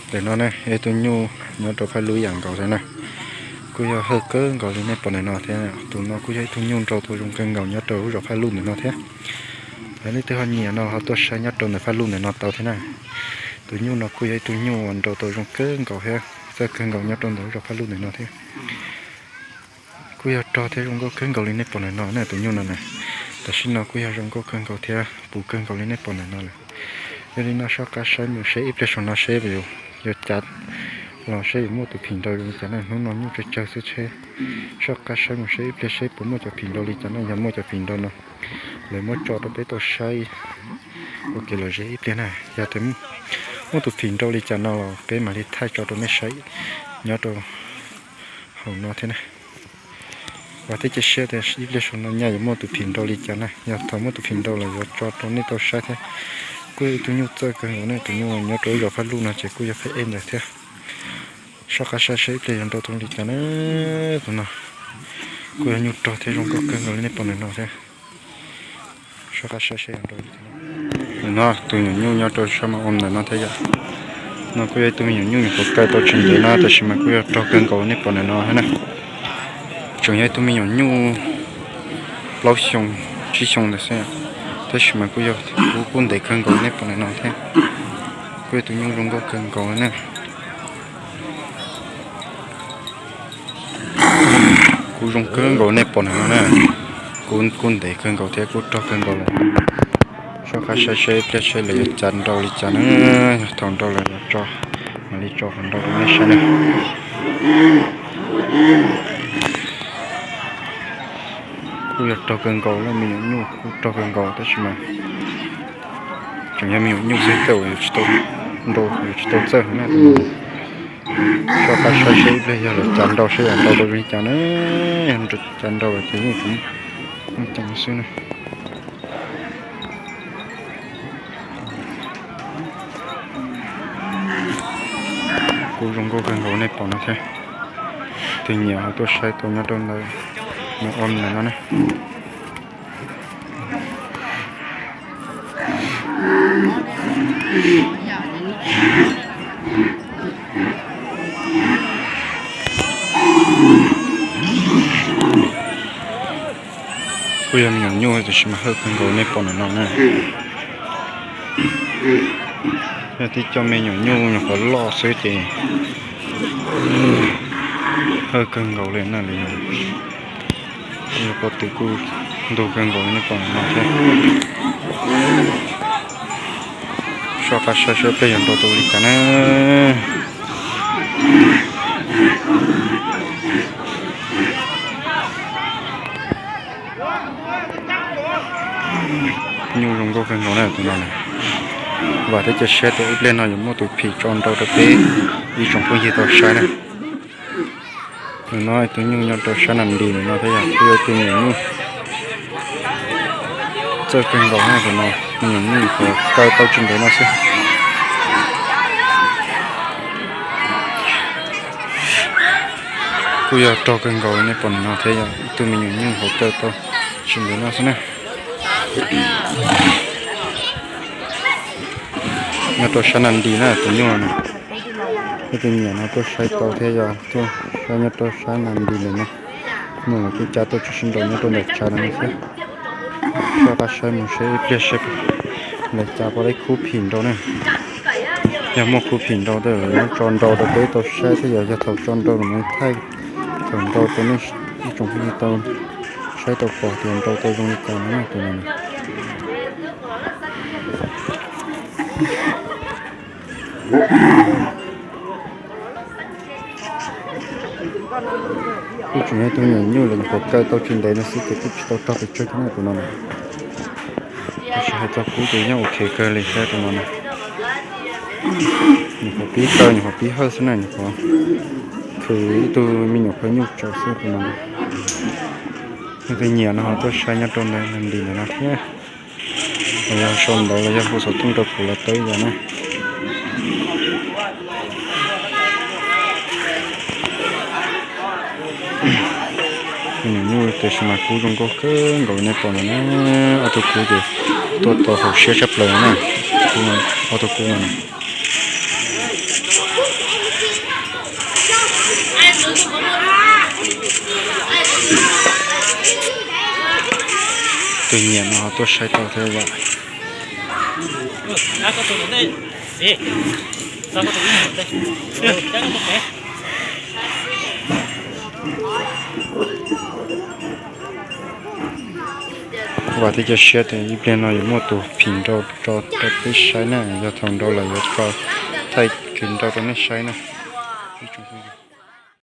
Ntawm no ne, ib tug nyuj nyob rau Phaj Luj ib yam nkaus thiab na. Kuj yog hawj kawg nkaus li nej pom ntawm no thiab. Tus no kuj yog ib tug nyuj nrau tau zoo kawg nkaus nyob rau lub zos Phaj Luj ntawm no thiab. Yog leej twg ho nyiam no ho tuaj saib nyob rau ntawm Phaj Luj ntawm no tau thiab na. Tus nyuj no kuj yog ib tug nyuj uas nrau tau zoo kawg nkaus thiab txawj kawg nkaus nyob rau ntawm lub zos Phaj Luj ntawm no thiab. Kuj yog rog thiab zoo nkauj kawg nkaus li nej pom ntawm no na tus nyuj no na. Tam sim no kuj yog zoo nkauj kawg nkaus thiab puv kawg nkaus li nej pom ntawm no lawm. Yog li no soj qab saib mus seb ib pliag saum no seb yuav cas los seb yuav muaj tus phim nrau zoo li cas na. Hnub no nyuj tsawg tsawg xwb seb. Soj qab saib mus seb ib pliag seb puas muaj cov phim nrau li cas na. Yog muaj cov phim nrau no lawv muab tso rau peb tau saib ua kev lom zem ib pliag na. Yog tias muaj tus phim nrau li cas no los peb mam li thaij tso rau nej saib nyob rau hauv no thiab na. Vam thiab cia siab tias ib pliag saum no nyaj yuav muaj tus phim nrau li cas na. Yog thaum muaj tus phim nrau los yuav tso rau nej tau saib thiab. Kuj yog ib tug nyuj txawj kawg nkaus ne, tus nyuj nyob rau lub zos Phaj Luj no ces kuj yog phab ej ntawd thiab. Soj qab saib seb ib pliag yuav nrau tau li cas na. Tus no kuj yog nyuj rog thiab zoo nkauj kawg nkaus li nej pom ntawm no thiab. Soj qab saib seb yuav nrau li cas na. Ntawm no tus me nyuam nyuj nyob rau sab mas ua ntawm no thiab yom. No kuj yog ib tug me nyuam nyuj nyuam qhuav kaw tau tsis ntev no tab sis mas kuj yog rog kawg nkaus nej pom ntawm no thiab na. Tseem yog ib tug me nyuam nyuj plaub xyoo tsib xyoo ntawd xwb, tab sis mas kuj yog kub kub ntev kawg nkaus nej pom ntawm no thiab. Kuj yog tus nyuj zoo nkauj kawg nkaus na. Kub zoo kawg nkaus nej pom ntawm no na. Kub kub ntev kawg nkaus thiab kub rog kawg nkaus lawm. Soj qab saib seb ib pliag seb lawv yuav cas nrau li cas na. Yog thaum nrau lawv yuav tso, mam li tso qhov nrau rau nej saib na. Kuj yog rog kawg nkaus, me nyuam nyuj kuj rog kawg nkaus tab sis mas tseem yog me nyuam nyuj xwb tej uas yuav tsis tau nrau, yuav tsis tau txawj na. Soj qab saib seb ib pliag yog lawv cas nrau seb yuav nrau tau zoo li cas na. Yog cas nrau lawm ces yeej tseem muaj ceem xwb na. Kuj zoo nkauj kawg nkaus nej pom no thiab. Tus nyiam ho tuaj saib tau nyob rau ntawm no na. Kuj yog me nyuam nyuj tab sis mas hawj kawg nkaus nej pom ntawm no na. Yog tib co me nyuam nyuj nyuam qhuav loj xwb ces hawj kawg nkaus li na. Yog pob tw kuj ntug kawg nkaus li nej pom ntawm no thiab. Soj qab saib seb ib pliag yuav nrau tau li cas na. Nyuj zoo nkauj kawg nkaus na tus no na. Vam thiab cia siab tias ib pliag no yuav muaj tus phim tso nrau rau peb ib tsoom phooj ywg tau saib na. Tus no tus nyuj nyob rau sab Nas Nris ntawm no thiab yog kuj yog tus me nyuam nyuj txawj kawg nkaus na tus no, me nyuam nyuj nyuam qhuav kaw tau tsis ntev no xwb. Kuj yog rog kawg nkaus nej pom ntawm no thiab yog ib tug me nyuam nyuj nyuam qhuav kaw tau tsis ntev no xwb na. Nyob rau sab Nas Nris na tus nyuj no. Ib tug nyiam no tuaj saib tau thiab yog tuaj saib nyob rau sab Nas Nris ntawm no. Nyuj los kuj cav tau tsis sib nrau nyob rau ntawm tshav no thiab. Soj qab saib mus seb ib pliag seb lawv cav puas tau khub phim nrau na. Yog muaj khub phim nrau tej lawv muab tso nrau rau peb tau saib thiab yog, yog thaum tso nrau lawm mus thaij thaum nrau rau nej ib tsoom phooj ywg tau saib tau pom tias nrau tau zoo li cas no na tus no. Kuj tseem yog tus me nyuam nyuj lawv nyuam qhuav kaw tau tsis ntev no xwb ces kuj tsis tau rog pes tsawg thiab na tus no na. Tab sis hais txog kub ces yeej ok kawg li thiab tus no na. Nyuam qhuav pib kaw nyuam qhuav pib hawj xwb na, nyuam qhuav khwv ib tug me nyuam qhuav nyuj tsaws xwb tus no na. Yog tus nyiam no ho tuaj saib nyob rau ntawm Nas Nris ntawm no thiab. Los yog sau ntawv los yog hu xov tooj rau kuv los tau ib yam na. Me nyuam nyuj tiam sis mas kub zoo nkauj kawg nkaus nej pom no na. Ob tug kub ces tuaj tau hauv siab tshaj plaws na. Ob tug kub no na. Tus nyiam no ho tuaj saib tau thiab yom. Vam thiab cia siab tias ib pliag no yuav muaj tus phim nrau rau peb saib na, yog thaum nrau lawm yuav thaij kwv nrau rau nej saib na.